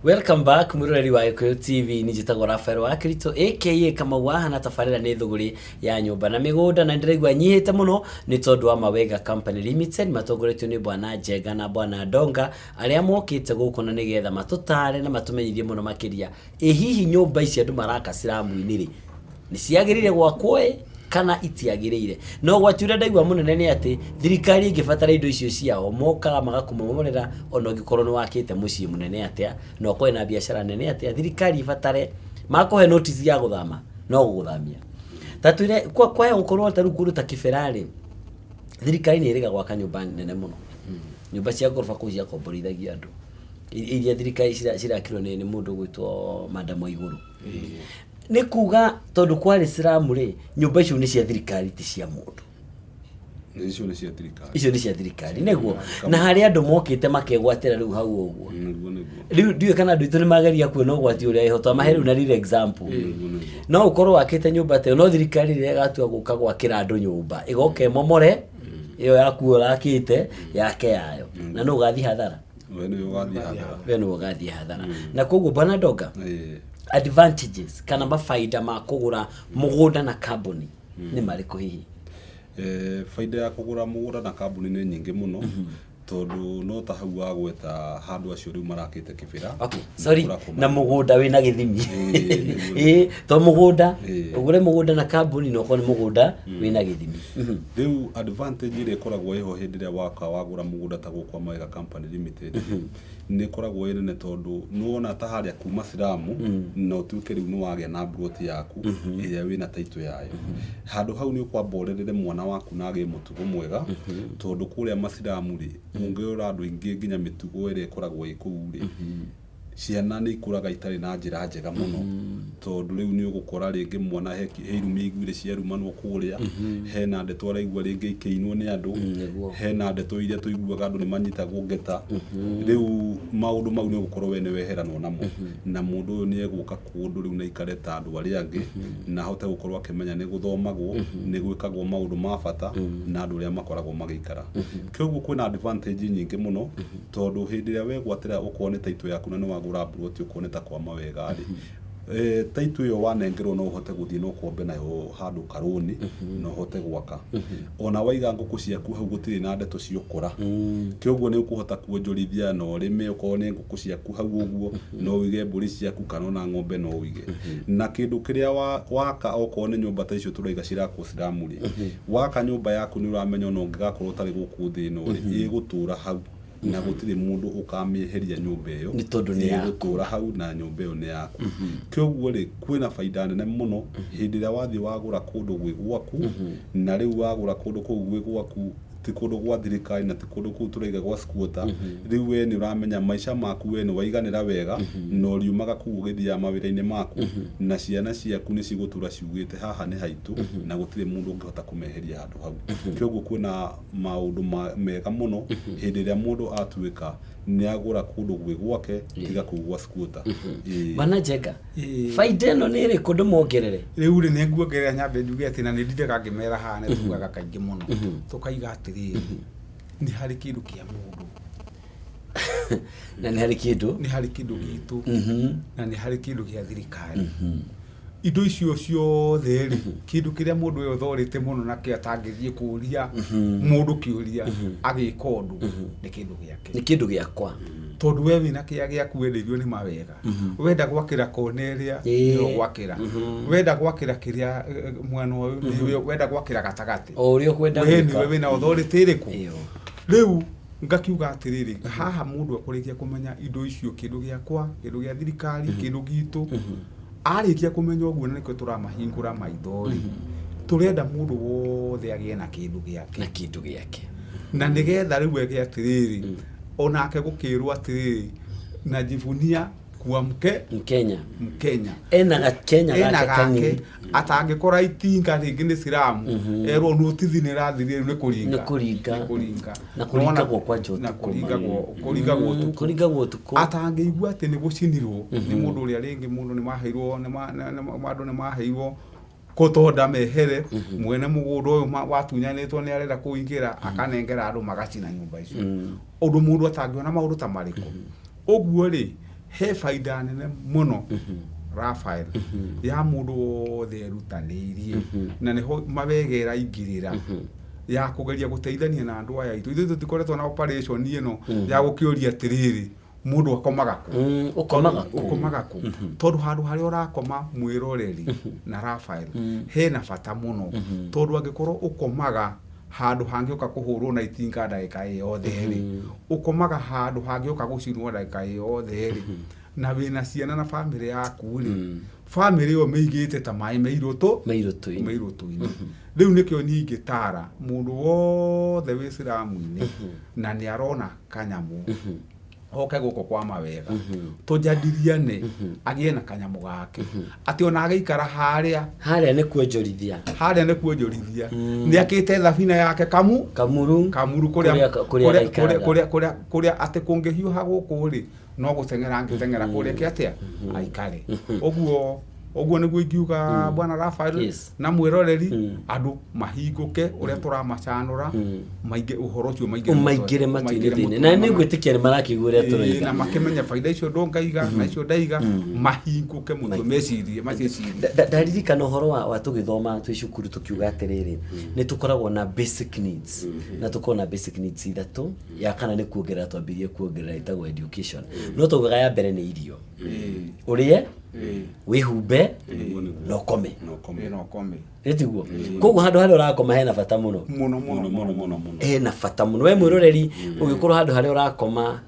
Welcome back mwiroreri wa Gikuyu TV. Ni njĩtagwo Rafael wa Kirito aka Kamau wa hana. Tabarĩra nĩ thũgũrĩ ya nyũmba na mĩgũnda, na ndĩraigua nyihĩte mũno nĩ tondũ wa Mawega Company Limited, matongoretio nĩ Bwana Njenga na Bwana Ndonga, arĩa mokĩte gũkũ na nĩgetha matũtare na matũmenyithie mũno makĩria ĩ hihi nyũmba ici andũ maraka ciramu-inĩ rĩ, nĩ ciagĩrĩire gwakwo ĩ kana itiagĩrĩire. Na ũgwati ũrĩa ndaigua mũnene nĩ atĩ thirikari ĩngĩbatara indo icio ciao, mokaga magakũmomorera, ona ũngĩkorwo nĩ wakĩte mũciĩ mũnene atĩa na ũkorwo na biacara nene atĩa, thirikari ĩbatare makũhe notice ya gũthama, no gũgũthamia. Ta twĩre kwaya gũkorwo ta rĩu kũndũ ta Kĩbera rĩ, thirikari nĩ ĩrĩga gwaka nyũmba nene mũno, nyũmba cia ngoroba kũu ciakomborithagia andũ, iria thirikari cirakirwo nĩ mũndũ ũgwĩtwo Madam Waigũrũ. Nĩ kuga tondũ kwarĩ slum rĩ, nyũmba icio nĩ cia thirikari, ti cia mũndũ. Icio nĩ cia thirikari. Icio nĩ cia thirikari, nĩguo, na harĩ andũ mokĩte makegwatĩra rĩu hau ũguo. nĩguo nĩguo Rĩu ndiũĩ kana andũ aitũ nĩ mageria kuona ũgwati ũrĩa ĩho, twamahe rĩu na real example. Nĩguo. No ũkorwo wakĩte nyũmba ta ĩyo, no thirikari rĩrĩa ĩgatua gũka gwakĩra andũ nyũmba, ĩgoka ĩmomore ĩyo yaku ũrakĩte yake yayo, na nũ ũgathiĩ hathara? We nĩwe ũgathiĩ hathara. We nĩwe ũgathiĩ hathara. Na koguo, Bwana Ndonga, advantages kana mabaida ma kũgũra mũgũnda na kambuni nĩ marĩkũ hihi? Baida ya kũgũra mũgũnda na kambuni nĩ nyingĩ mũno, tondũ no ta hau wagweta handũ acio rĩu marakĩte Kĩbĩra. Okay, sorry. Kũra kũma- Na mũgũnda wĩna gĩthimi. Ĩĩ, nĩguo. Ĩĩ, to mũgũnda ũgũre mũgũnda na kambuni na ũkorwo nĩ mũgũnda wĩna gĩthimi. Rĩu advantage ĩrĩa ĩkoragwo ĩho hĩndĩ ĩrĩa waka wagũra mũgũnda ta gũkũ kwa Mawega Company Limited nĩ ĩkoragwo ĩ nene, tondũ nĩwona ta harĩa kuma slum na ũtuĩke rĩu nĩ wagĩa na mburoti yaku ĩrĩa wĩna title yayo, handũ hau nĩ ũkwamba ũrerere mwana waku na agĩe mũtugo mwega, tondũ kũrĩa maslum rĩ, ũngĩrora andũ aingĩ, nginya mĩtugo ĩrĩa ĩkoragwo ĩ kũu rĩ, ciana nĩ ikũraga itarĩ na njĩra njega mũno, tondũ rĩu nĩ ũgũkora rĩngĩ mwana he irumi aiguire ciarumanwo kũrĩa, hena ndeto araigua rĩngĩ ikĩinwo nĩ andũ, hena ndeto iria tũiguaga andũ nĩ manyitagwo ngeta. Rĩu maũndũ mau nĩ ũgũkorwo we nĩ weheranwo namo, na mũndũ ũyũ nĩ egũka kũndũ rĩu na aikare ta andũ arĩa angĩ, na ahote gũkorwo akĩmenya nĩ gũthomagwo, nĩ gwĩkagwo maũndũ ma bata na andũ arĩa makoragwo magĩikara. Kĩoguo kwĩna advantage nyingĩ mũno, tondũ hĩndĩ ĩrĩa wegwatĩra ũkorwo nĩ title yaku na nĩ wagũra mburoti, ũkorwo nĩ ta kwa Mawega rĩ, title ĩyo wanengerwo no ũhote gũthiĩ na ũkombe nayo handũ karũni na ũhote gwaka. Ona waiga ngũkũ ciaku hau, gũtirĩ na ndeto ciokora. Kĩoguo nĩ ũkũhota kuonjorithia na ũrĩme, okorwo nĩ ngũkũ ciaku hau ũguo, no ũige mbũri ciaku kana ona ng'ombe no ũige. Na kĩndũ kĩrĩa waka, okorwo nĩ nyũmba ta icio tũraiga cirakwo slum rĩ, waka nyũmba yaku nĩ ũramenya ona ũngĩgakorwo ũtarĩ gũkũ thĩ ĩno rĩ, ĩgũtũra hau na gũtirĩ mũndũ ũkamĩeheria nyũmba ĩyo. Nĩ tondũ nĩ yaku. Ĩgũtũra hau na nyũmba ĩyo nĩ yaku. Kĩoguo rĩ, kwĩna baida nene mũno hĩndĩ ĩrĩa wathiĩ wagũra kũndũ gwĩ gwaku, na rĩu wagũra kũndũ kũu gwĩ gwaku, ti kũndũ gwa thirikari na ti kũndũ kũu tũraiga gwa squatter. Rĩu we nĩ ũramenya maica maku, we nĩ waiganĩra wega na ũriumaga kũu ũgĩthiaga mawĩra-inĩ maku, na ciana ciaku nĩ cigũtũra ciugĩte haha nĩ haitũ na gũtirĩ mũndũ ũngĩhota kũmeheria handũ hau. Kĩoguo kwĩna maũndũ mega mũno hĩndĩ ĩrĩa mũndũ atuĩka nĩ agũra kũndũ gwĩ gwake, tiga kũu gwa squatter. Ĩĩ. Bwana Njenga, baida ĩno nĩ ĩrĩkũ ndĩmongerere? Rĩu rĩ, nĩ nguongerera, nyambe njuge atĩ na nĩ ndindaga ngĩmera haha, nĩ tugaga kaingĩ mũno, tũkaiga atĩrĩrĩ, nĩ harĩ kĩndũ kĩa mũndũ Na nĩ harĩ kĩndũ nĩ harĩ kĩndũ gitũ na nĩ harĩ kĩndũ gĩa thirikari. Indo icio ciothe rĩ, kĩndũ kĩrĩa mũndũ ũyũ thorĩte mũno nakĩo atangĩthiĩ kũria mũndũ kĩũria agĩka ũndũ nĩ kĩndũ gĩake. Nĩ kĩndũ gĩakwa. Tondũ we wĩna kĩa gĩaku wendeirio nĩ Mawega, wenda gwakĩra kona ĩrĩa nĩyo gwakĩra, wenda gwakĩra kĩrĩa mwena ũyũ nĩwe wenda gwakĩra gatagatĩ, o ũrĩa ũkwenda we gwĩka. Nĩwe wĩna authority ĩrĩkũ? Ĩyo. Rĩu ngakiuga atĩrĩrĩ, haha mũndũ akũrĩkia kũmenya indo icio, kĩndũ gĩakwa, kĩndũ gĩa thirikari, kĩndũ gitũ, arĩkia kũmenya ũguo, na nĩkĩo tũramahingũra maitho rĩ, tũrenda mũndũ wothe agĩe na kĩndũ gĩake. Na kĩndũ gĩake. Na nĩgetha rĩu ege atĩrĩrĩ, onake gũkĩrwo atĩrĩrĩ, najivunia kuwa mke Mkenya. Mkenya. Ena gakenya ena gake gake kanini. Atangĩkora itinga rĩngĩ nĩ slum, erwo notithi nĩ ĩrathirire rĩu nĩ kũringa. Nĩ kũringa. Nĩ kũringa. Na kũringagwo kwanja Na ũtukũ. kũringagwo ũtukũ. Kũringagwo ũtukũ. Atangĩigua atĩ nĩ gũcinirwo nĩ mũndũ ũrĩa rĩngĩ mũndũ nĩ maheirwo andũ nĩ maheirwo kũtonda mehere, mwene mũgũnda ũyũ watunyanĩtwo nĩ arenda kũingĩra, akanengera andũ magacina nyũmba icio, ũndũ mũndũ atangĩona maũndũ ta marĩkũ ũguo rĩ. He baida nene mũno, Rafael, ya mũndũ wothe erutanĩirie, na nĩho Mawega ĩraingĩrĩra ya kũgeria gũteithania na andũ aya aitũ. Ithuĩ tũtikoretwo na operation ĩno ya gũkĩũria atĩrĩrĩ, mũndũ akomaga kũ? Ũkomaga kũ? Ũkomaga kũ? Tondũ handũ harĩa ũrakoma, mwĩroreri na Rafael, hena bata mũno, tondũ angĩkorwo ũkomaga handũ hangĩũka kũhũrwo na itinga ndagĩka ĩ yothe rĩ, ũkomaga handũ hangĩũka gũcinwo ndagĩka ĩ yothe rĩ, na wĩna ciana na bamĩrĩ yaku rĩ, bamĩrĩ ĩyo mĩigĩte ta maĩ meirũtũ Meirũtũ-inĩ. Meirũtũ-inĩ. Rĩu nĩkĩo niĩ ingĩtara mũndũ wothe wĩ ciramu-inĩ na nĩ arona kanyamũ oke gũkũ kwa Mawega tũjadiliane, agĩe na kanyamũ gake, atĩ ona agĩikara harĩa Harĩa nĩ kuonjorithia. Harĩa nĩ kuonjorithia, nĩ akĩte thabina yake kamu Kamuru. Kamuru kũrĩa Kũrĩa kũrĩa gaikaraga. Kũrĩa atĩ kũngĩhiũha gũkũ rĩ, no gũteng'era angĩteng'era kũrĩa kĩ atĩa aikare. Ũguo ũguo nĩguo ingiuga, bwana Rafael na mwĩroreri, andũ mahingũke ũrĩa tũramacanũra maingĩ ũhoro ũcio maingĩre Ũmaingĩre matu-inĩ thĩinĩ na nĩ ngwĩtĩkia nĩ marakĩigua ũrĩa na tũroiga. Makĩmenya baida icio ndũngaiga na icio ndaiga, mahingũke mũtwe, mecirie, maciĩcirie. Ndaririkana ũhoro wa tũgĩthoma twĩ cukuru, tũkiuga atĩrĩrĩ, nĩ tũkoragwo na basic needs, na tũkoragwo na basic needs ithatũ, ya kana nĩ kuongerera twambirie kuongerera ĩtagwo education, no taugaga ya mbere nĩ irio, ũrĩe, wĩhumbe Nĩguo, nĩguo. na ũkome. Na ũkome. Na ũkome. Nĩ tiguo? Koguo handũ harĩa ũrakoma hena bata mũno. Mũno mũno. Mũno mũno mũno mũno. Hena bata mũno. We mwĩroreri, ũngĩkorwo handũ harĩa ũrakoma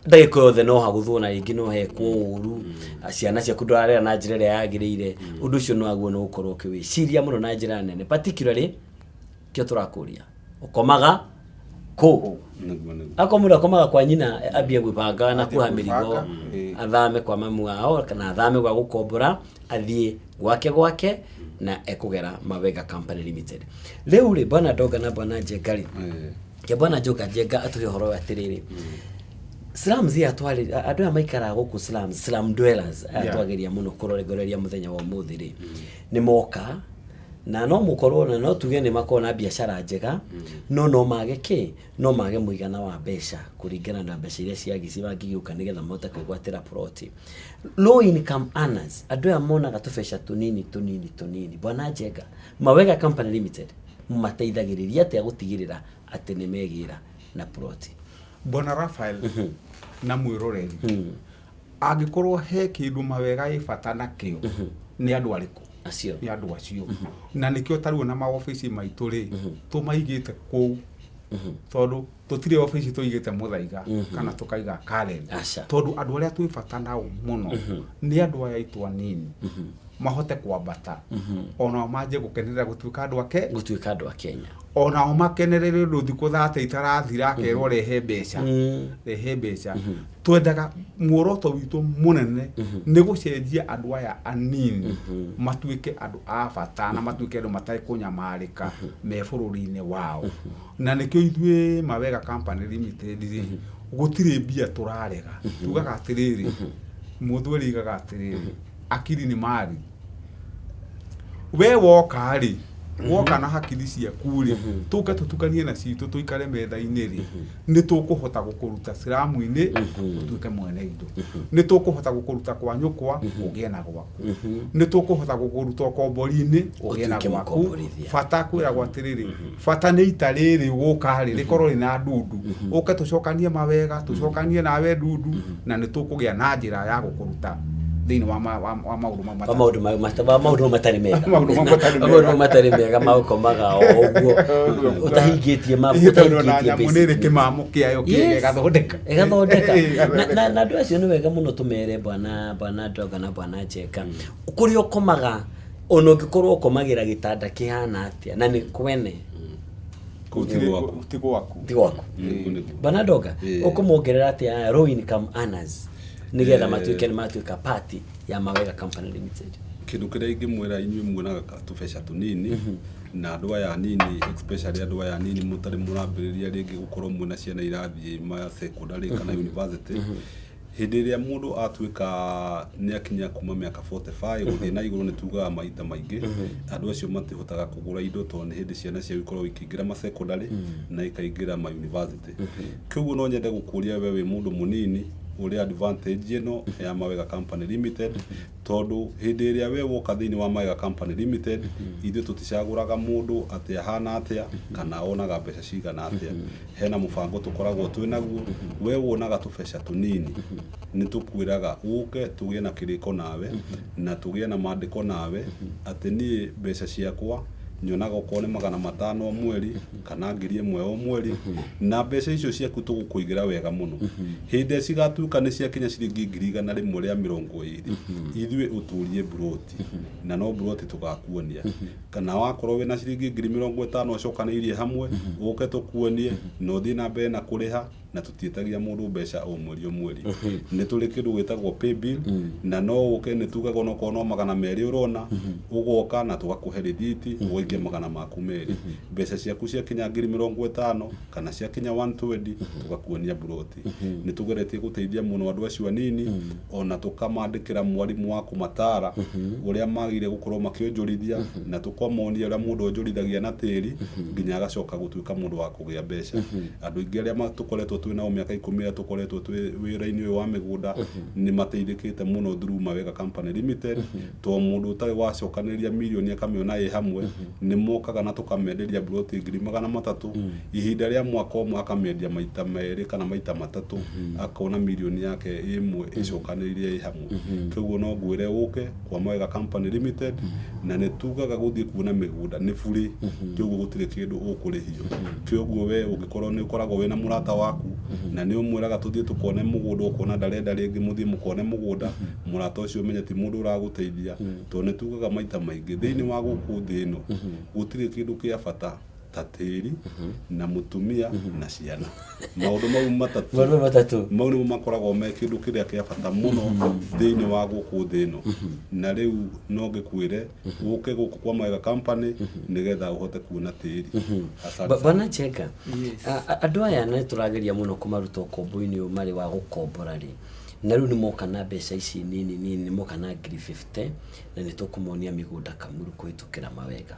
ndagĩka yothe no hagũthwo na rĩngĩ no hekwo ũru, ciana ciaku ndũrarera na njĩra ĩrĩa yagĩrĩire, ũndũ ũcio no aguo nĩ gũkorwo ũkĩwĩciria mũno na njĩra nene. Particularly kĩo tũrakũria, ũkomaga kũ? Nĩguo, nĩguo. Akorwo mũndũ akomaga kwa nyina, ambie gwĩbanga na Ambie kuoha mĩrigo, gwĩbanga, ĩĩ. Athame kwa mamu wao kana athame gwa gũkombora, athiĩ gwake gwake na ekũgera Mawega Company Limited. Rĩu rĩ, bwana Ndonga na bwana Njenga rĩ, ke bwana Njoka Njenga atũhe ũhoro ũyũ atĩrĩrĩ, slums aya twarĩ andũ aya maikaraga gũkũ slums, slum dwellers aya twageria mũno kũroregoreria mũthenya wa ũmũthĩ rĩ, nĩ moka na no mũkorwo na no tuge nĩ makorwo na biacara njega, no mage kĩ, no mage mũigana wa mbeca kũringana na mbeca iria ciagici mangĩgĩũka nĩgetha mahote kwĩgwatĩra ploti. Low income earners, andũ aya monaga tũbeca tũnini tũnini tũnini, bwana Njenga, Mawega Company Limited mateithagĩrĩria atĩa gũtigĩrĩra atĩ nĩ megĩra na ploti? Bwana Rafael na mwĩroreri, angĩkorwo he kĩndũ Mawega ĩ bata nakĩo, nĩ andũ arĩkũ? Acio. Nĩ andũ acio, na nĩkĩo tarĩu na maobici maitũ rĩ, tũmaigĩte kũu, tondũ tũtirĩ obici tũigĩte Mũthaiga kana tũkaiga Karen. Aca. Tondũ andũ arĩa twĩ bata nao mũno nĩ andũ aya aitũ anini, mahote kwambata onao manjie gũkenerera gũtuĩka andũ ake Gũtuĩka andũ a Kenya. Onao makenerere ũndũ thikũ 30 itarathira akerwo rehe mbeca, rehe mbeca. Twendaga muoroto witũ mũnene nĩ gũcenjia andũ aya anini matuĩke andũ a bata na matuĩke andũ matarĩ kũnyamarĩka me bũrũri-inĩ wao. Na nĩkĩo ithuĩ Mawega Company Limited rĩ, gũtirĩ mbia tũrarega. Tugaga atĩrĩrĩ, mũthweri igaga atĩrĩrĩ, akili ni mali. We woka rĩ, woka na hakiri ciaku rĩ, tũke tũtukanie na citũ, tũikare metha-inĩ rĩ, nĩ tũkũhota gũkũruta ciramu-inĩ ũtuĩke mwene indo, nĩ tũkũhota gũkũruta kwa nyũkwa ũgĩe na gwaku, nĩ tũkũhota gũkũruta ũkombori-inĩ ũgĩe na Ũtuĩke gwaku. mũkomborithia. Bata kwĩragwo atĩrĩrĩ, bata nĩ ita rĩrĩ gũka rĩ, rĩkorwo rĩna ndundu, ũke tũcokanie mawega, tũcokanie nawe ndundu, na nĩ tũkũgĩa na njĩra ya gũkũruta thĩinĩ wa maũndũ mau wa maũndũ wa maũndũ mau matarĩ mega. Maũndũ mau matarĩ Wa maũndũ mega. mau matarĩ mega magũkomaga o ũguo ũtahingĩtie ma Ĩ, tondũ ona ũtahingĩtie nyamũ basic nĩ ĩrĩ needs. kĩmamo kĩayo kĩega ĩgathondeka. Ĩgathondeka. Ĩ, Na andũ acio nĩ wega mũno tũmere, bwana Ndonga na bwana Njenga, kũrĩa ũkomaga, ona ũngĩkorwo ũkomagĩra gĩtanda kĩhana atĩa na nĩ kwene, Kũu ti gwaku. Ti gwaku. Ti gwaku. Nĩguo, nĩguo. Bwana Ndonga, Ĩ. ũkũmongerera atĩa aya low income earners nĩgetha matuĩke nĩ matuĩka party ya Mawega Company Limited? Kĩndũ kĩrĩa ingĩmwĩra inyuĩ muonaga tũbeca tũnini na andũ aya anini, especially andũ aya anini mũtarĩ mũrambĩrĩria rĩngĩ gũkorwo mwĩna ciana irathiĩ ma secondary kana university, hĩndĩ ĩrĩa mũndũ atuĩka nĩ akinya kuma mĩaka 45 gũthiĩ na igũrũ, nĩ tugaga maita maingĩ andũ acio matihotaga kũgũra indo, tondũ nĩ hĩndĩ ciana ciao ikoragwo ikĩingĩra ma secondary na ikaingĩra ma university. Kĩguo no nyende gũkũria we wĩ mũndũ mũnini. Ũrĩ advantage ĩno ya Mawega Company Limited, tondũ hĩndĩ ĩrĩa we woka thĩinĩ wa Mawega Company Limited, ithuĩ tũticagũraga mũndũ atĩ ahana atĩa kana onaga mbeca cigana atĩa. Hena mũbango tũkoragwo twĩ naguo. We wonaga tũbeca tũnini, nĩ tũkwĩraga ũke tũgĩe na kĩrĩko nawe na tũgĩe na mandĩko nawe, atĩ niĩ mbeca ciakwa nyonaga okorwo nĩ 500 o mweri kana 1000 o mweri, na mbeca icio ciaku tũgũkũigĩra wega mũno. Hĩndĩ ĩrĩa cigatuĩka nĩ ciakinya ciringi 120,000, ithuĩ ũtũrie mburoti, na no mburoti tũgakuonia. Kana wakorwo wĩna ciringi 50,000 ũcokanĩirie hamwe, ũke tũkuonie na ũthiĩ na mbere na kũrĩha. Na tũtiĩtagia mũndũ mbeca o mweri o mweri. Nĩ tũrĩ kĩndũ gĩtagwo pay bill, na no ũke, nĩ tugaga onokorwo no 200 ũrona, ũgoka na tũgakũhe rĩthiti, ũgaikia magana maku merĩ. Mbeca ciaku ciakinya 50,000 kana ciakinya 120, tũgakuonia mburoti. Nĩ tũgeretie gũteithia mũno andũ acio anini, ona tũkamandĩkĩra mwarimũ wa kũmatara ũrĩa magĩrĩire gũkorwo makĩonjorithia, na tũkamonia ũrĩa mũndũ onjorithagia na tĩri nginya agacoka gũtuĩka mũndũ wa kũgĩa mbeca. Andũ aingĩ arĩa tũkoretwo twĩ nao mĩaka 10 ĩrĩa tũkoretwo twĩ wĩra-inĩ ũyũ wa mĩgũnda nĩ mateithĩkĩte mũno through Mawega Company Limited, tondũ mũndũ ũtarĩ wacokanĩrĩria mirioni akamĩona ĩ hamwe, nĩ mokaga na tũkamenderia mburoti 300,000. Ihinda rĩa mwaka ũmwe akamĩendia maita merĩ kana maita matatũ, akona mirioni yake ĩmwe ĩcokanĩrĩire ĩ hamwe. Koguo no ngwĩre ũke kwa Mawega Company Limited, na nĩ tugaga gũthiĩ kuona mĩgũnda nĩ burĩ, kĩoguo gũtirĩ kĩndũ ũkũrĩhio. Kĩoguo we ũngĩkorwo nĩ ũkoragwo wĩna mũrata waku na nĩ ũmwĩraga tũthiĩ tũkone mũgũnda, ũkona ndarenda rĩngĩ mũthiĩ mũkone mũgũnda, mũrata ũcio ũmenye ti mũndũ ũragũteithia, tondũ nĩ tugaga maita maingĩ thĩinĩ wa gũkũ thĩ ĩno gũtirĩ kĩndũ kĩa bata ta tĩri na mũtumia na ciana. Maũndũ mau matatũ. Maũndũ matatũ. Mau nĩmo makoragwo me kĩndũ kĩrĩa kĩa bata mũno thĩinĩ wa gũkũ thĩ ĩno. Na rĩu no ngĩkwĩre ũke gũkũ kwa Mawega Company nĩgetha ũhote kuona tĩri. Asante sana. Bwana Njenga, Yes. Andũ aya nĩ tũrageria mũno kũmaruta ũkombo-inĩ ũyũ marĩ wa gũkombora rĩ, na rĩu nĩ moka na mbeca ici nini nini, nĩ moka na 50,000, na nĩ tũkũmonia mĩgũnda Kamuru kũhĩtũkĩra Mawega.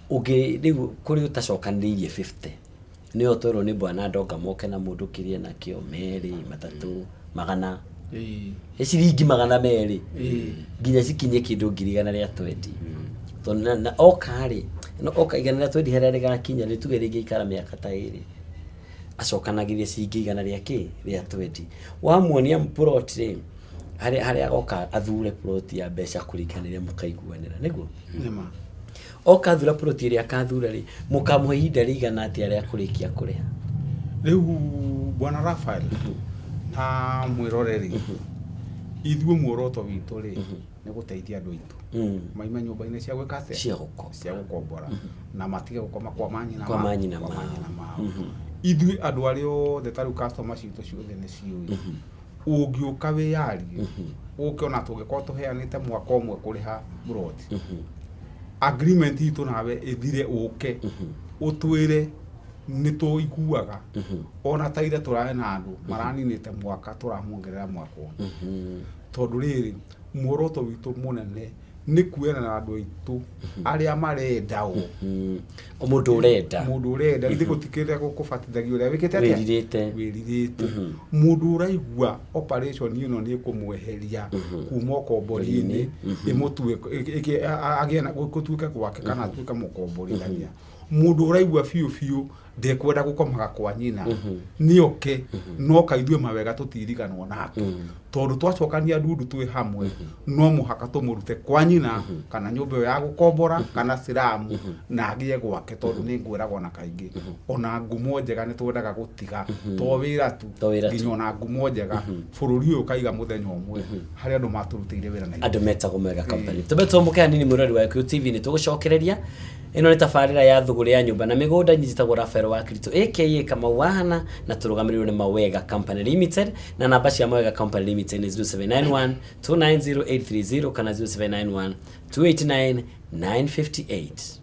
Ũngĩ rĩu kũrĩ ũtacokanĩrĩirie 50, nĩyo twerwo nĩ bwana Ndonga moke na mũndũ kĩrĩa nakĩo merĩ matatũ magana ĩ ciringi 200 nginya cikinye kĩndũ 120,000. Tondũ na oka rĩ, no oka 120 harĩa rĩgakinya, nĩ tuge rĩngĩ ikara mĩaka ta ĩrĩ acokanagĩria ciringi igana rĩa kĩ rĩa 20. Wamuonia plot rĩ, harĩa agoka athure plot ya mbeca kũringana na ũrĩa mũkaiguanĩra, nĩguo? Nĩma. Oka athura plot ĩrĩa akathura rĩ, mũkamũhe ihinda rĩigana atĩa rĩa kũrĩkia kũrĩha? Rĩu bwana Rafael na mwĩroreri, ithuĩ muoroto witũ rĩ nĩ gũteithia andũ aitũ maime nyũmba-inĩ cia gwĩka atĩa? Cia gũkombora. Cia gũkombora, na matige gũkoma kwa manyina Kwa manyina kwa mao. Manyina mao. Ithuĩ andũ arĩa othe, ta rĩu customer citũ ciothe nĩ ciũĩ, ũngĩũka wĩyarie, ũke ona tũngĩkorwo tũheanĩte mwaka ũmwe kũrĩha mburoti, agreement itũ nawe ĩthire, ũke ũtwĩre nĩ tũiguaga. Ona ta ira tũrarĩ na andũ maraninĩte mwaka, tũramuongerera mwaka ũmwe, tondũ rĩrĩ muoroto witũ mũnene nĩ kuona na andũ aitũ arĩa marenda o O mũndũ ũrenda. Mũndũ ũrenda, ithe gũtikĩrĩa gũkũbatithagia ũrĩa wĩkĩte atĩa? Wĩrirĩte. Wĩrirĩte. Mũndũ ũraigua operation ĩno nĩ ĩkũmweheria kuma ũkombori-inĩ, ĩmũtue agĩe na gũtuĩke gwake kana atuĩke mũkomborithania. Mũndũ ũraigua biũ biũ ndekwenda gũkomaga kwa nyina, nĩoke no kaithuĩ mawega tũtiriganwo nake, tondũ twacokania ndundu twĩ hamwe, no mũhaka tũmũrute kwa nyina kana nyũmba ĩyo ya gũkombora kana siramu na agĩe gwake, tondũ nĩ ngwĩraga ona kaingĩ ona ngumo njega nĩ twendaga gũtiga, to wĩra tu. To wĩra tu. Nginya ona ngumo njega bũrũri ũyũ ũkaiga mũthenya ũmwe harĩa andũ matũrutĩire wĩra na Andũ metagwo Mawega Company. Tũmbe tũmũke hanini, mwĩrori wa Gĩkũyũ TV, nĩ tũgũcokereria. Ĩno nĩ tabarĩra ya thũgũrĩ ya nyũmba na mĩgũnda. Njĩtagwo Rafael wa Kristo aka Kamau Wahana, na tũrũgamĩrĩirwo nĩ Mawega Company Limited, na namba cia Mawega Company Limited nĩ 0791 290830 kana 0791 289 958.